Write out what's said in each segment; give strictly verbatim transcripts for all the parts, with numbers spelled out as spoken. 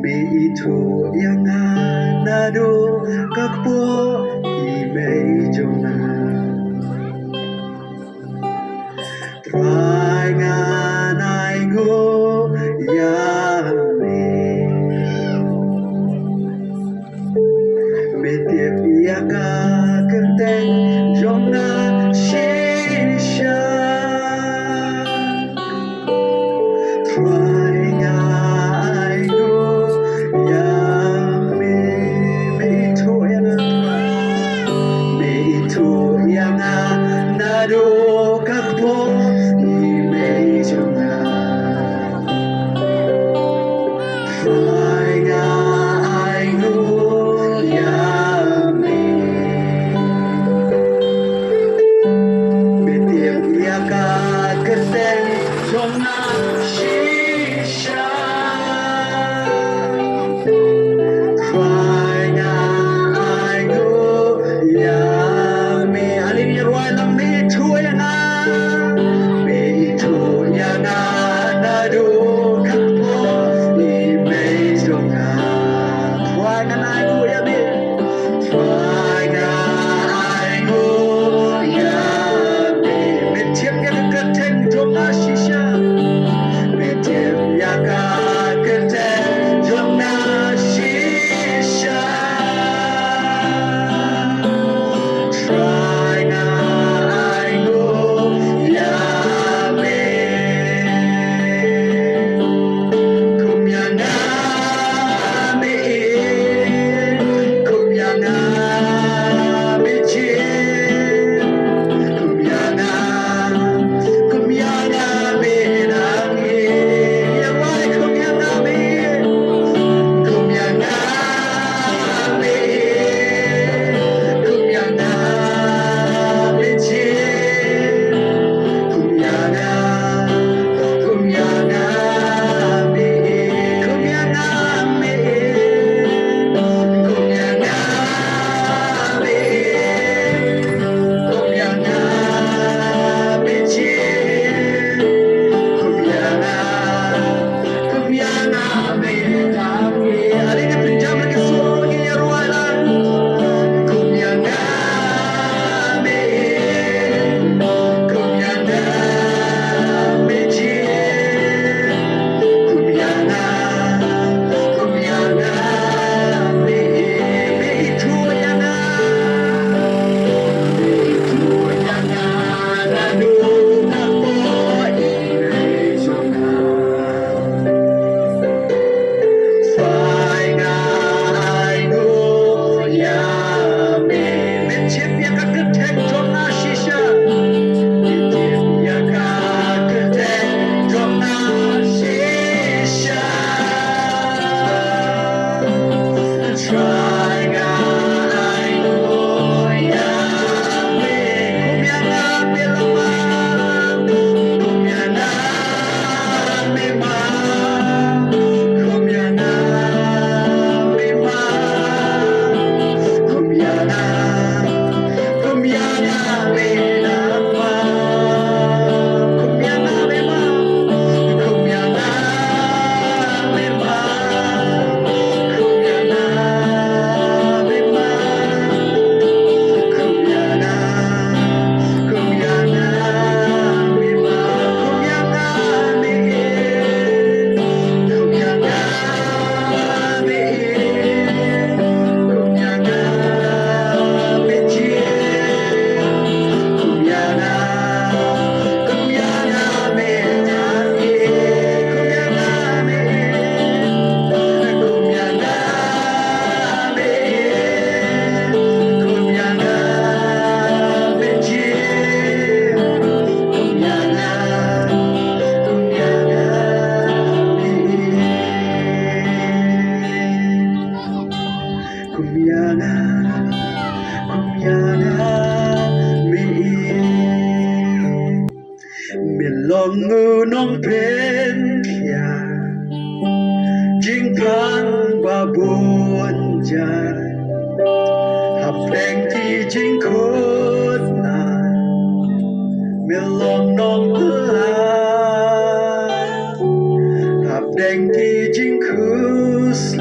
Me ithuh ïa nga naduh ka kpoh i mei jong nga. Trai ngan ainguh ïa me. Me tip ïa ka kyrteng jong nga shisha. Trai ngan ainguh ïa me. Me ithuh ïa nga Trai. Me ithuh ïa nga naduh ka kpoh i mei jong nga. Trai ngan ainguh ïa me. Me tip ïa ka kyrteng jong nga shisha. Trai ngan ainguh ïa me. Ale ngin ïa rwai lang. Me ithuh ïa nga. Me ithuh ïa nga naduh ka kpoh i mei jong nga. Trai ngan ainguh ïa me. Trai ngan ainguh ïa me. Me tip ïa ka kyrteng jong nga shisha. Me tip ïa ka kyrteng jong nga shisha. Trai ngan ainguh ïa me. Kum ïa nga me ïeit, kum ïa nga me jied, kum ïa nga, kum ïa nga me nang ïeit. Ïa wai kum ïa nga me ïeit, kum ïa nga me ïeit, kum ïa nga me jied, kum ïa nga, kum ïa nga me ïeit, kum ïa nga me ïeit, kum ïa nga me ïeit, kum ïa nga me jied, kum ïa nga, kum ïa nga me nang ïeit. Ale ngin pynjam ïa ka sur, ngin ïa rwai lang. Kum ïa nga me ïeit, kum ïa nga me jied, kum ïa nga, kum ïa nga me ïeit. Me ithuh ïa nga, me ithuh ïa nga naduh ka kpoh i mei jong nga. Trai ngan ainguh ïa me. Me tip ïa ka kyrteng jong nga shisha. Me tip ïa ka kyrteng jong nga shisha. Trai ngan ainguh ïa me. Kum ïa nga me la ma, kum ïa nga me ma, kum ïa nga me ma, kum ïa nga, kum ïa nga me nang ma, kum ïa nga me ma, kum ïa nga me ma. Kum ïa nga, kum ïa nga me ïeit. Me long u nongpynkhia jingpang ba bun jait hapdeng ki jingkhuslai. Me long nongpynlait hapdeng ki jingkhuslai.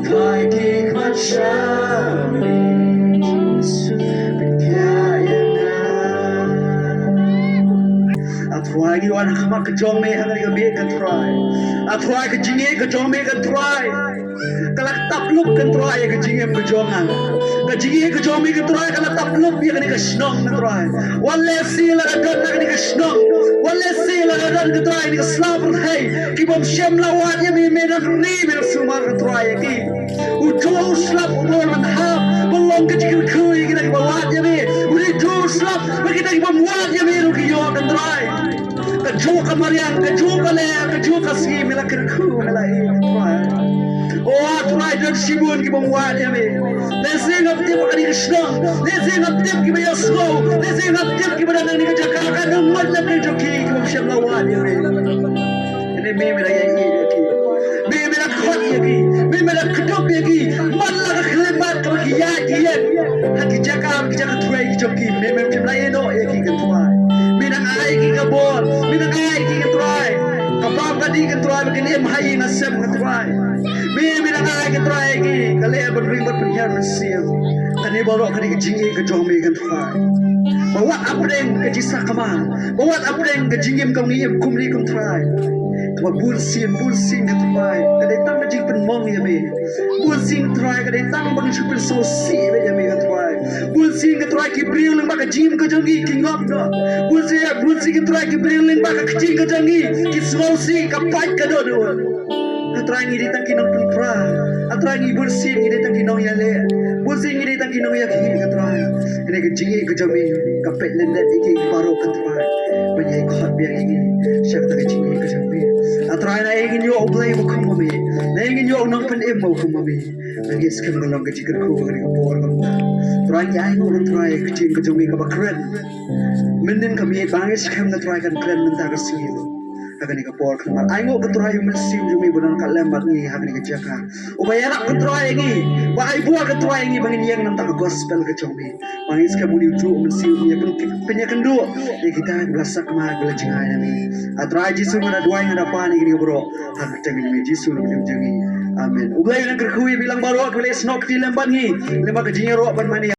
A Trai, ngi wan ha khmat ka jong me ha kane ka miet ko Trai. A Trai, ka jingïeit ka jong me ko Trai, ka la tap lup ko Trai ïa ka jingim ka jong nga. Ka jingïeit ka jong me ko Trai ka la tap lup ïa kane ka shnong ko Trai. Wat la shi la ka don ha kane ka shnong, wat la shi la ka don ko Trai ha kane ka sla pyrthei, ki bym shym la wad ïa me, me nang ri, me nang sumar ko Trai ïa ki. U juh u slap u bor ban hap ban long ka jingkyrkhu ïa kita kiba wad ïa me. U dei juh u slap ba kita kibym wad ïa me ruh ki ïoh ko Trai. Kajuh ka mariang, kajuh ka leh, kajuh ka sngi me la kyrkhu, me la ïeit ko Trai. O A Trai, don shibun kibym wad ïa me. Lehse ngam tip ha kane ka shnong, lehse ngam tip kiba ïohsngew, lehse ngam tip kiba don ha kane ka jaka, ka nang mut lem ne jong ki kibym shym la wad ïa me. Hynrei me, me la ïeit ïa ki. Me, me la khot ïa ki. Me, me la kdup ïa ki man la ka khyllipmat kaba ki ïaid ki ïeng ha ki jaka, ki jaka trei ki jong ki. Me, mem shym la ïehnoh ïa ki ko Trai. Me nang ai ïa ki ka bor, me nang ai ïa ki ko Trai ka bam ka dih ko Trai, ba kin im ha ïing ha sem ko Trai. Me, me nang ai ko Trai ïa ki ka leh ban ring bad pynhiar mynsiem. Kane baroh kane ka jingïeit ka jong me ko Trai. Ba wat hapdeng ka jingsakma, ba wat hapdeng ka jingim kaba ngi im kumne ko Trai, kaba bun sien, bun sien ko Trai ka dei tang ka jingpynmong ïa me. Bun sien ko Trai ka dei tang ba ngi shu pynsngewsih ïa me ko Trai. Bun sien ko Trai ki briew lyngba ka jingim ka jong ngi ki ngop noh. Bun sien, bun sien ko Trai ki briew lyngba ka kyrteng ka jong ngi ki sngewsih, ka pait ka dohnud. A Trai, ngi dei tang ki nongpynpra. A Trai, ngi bun sien ngi dei tang ki nongïaleh. Bun sien ngi dei tang ki nongïakhih ko Trai. Kane ka jingïeit ka jong me ka peit lyndet ïa ki baroh ko Trai, ban ïai khot biang ïa ngi sha kata ka jingïeit ka jong me. A Trai, na ei ngin ïoh U Blei uba kum ma me, na ei ngin ïoh U Nongpynim uba kum ma me. Ngi skhem ka long ka jingkyrkhu ha kane ka por ka mynta. Trai, ngi ainguh ko Trai ka jingïeit ka jong me kaba kren mynnin ka miet, ba ngi skhem ko Trai kan kren mynta ka sngi ruh ha kane ka por. Namar ainguh ko Trai U Mynsiem jong me uba don ka lem bad ngi ha kane ka jaka, uba ïarap ko Trai ïa ngi, ba ai bor ko Trai ïa ngi ba ngin ïeng na bynta ka gospel ka jong me. Ba ngi skhem une ujuh U Mynsiem un ïa pyn, pynïakynduh ïa kita kiba la sakma, kiba la jngai na me. A Trai Jisu, nga da duwai, nga da pan ïa kine baroh ha ka kyrteng jong me Jisu, U Nongpynim jong ngi. Amen. U Blei un nang kyrkhu ïa phi lang baroh kiba la ïasnoh kti lem bad ngi lyngba ka jingïaroh ban mane.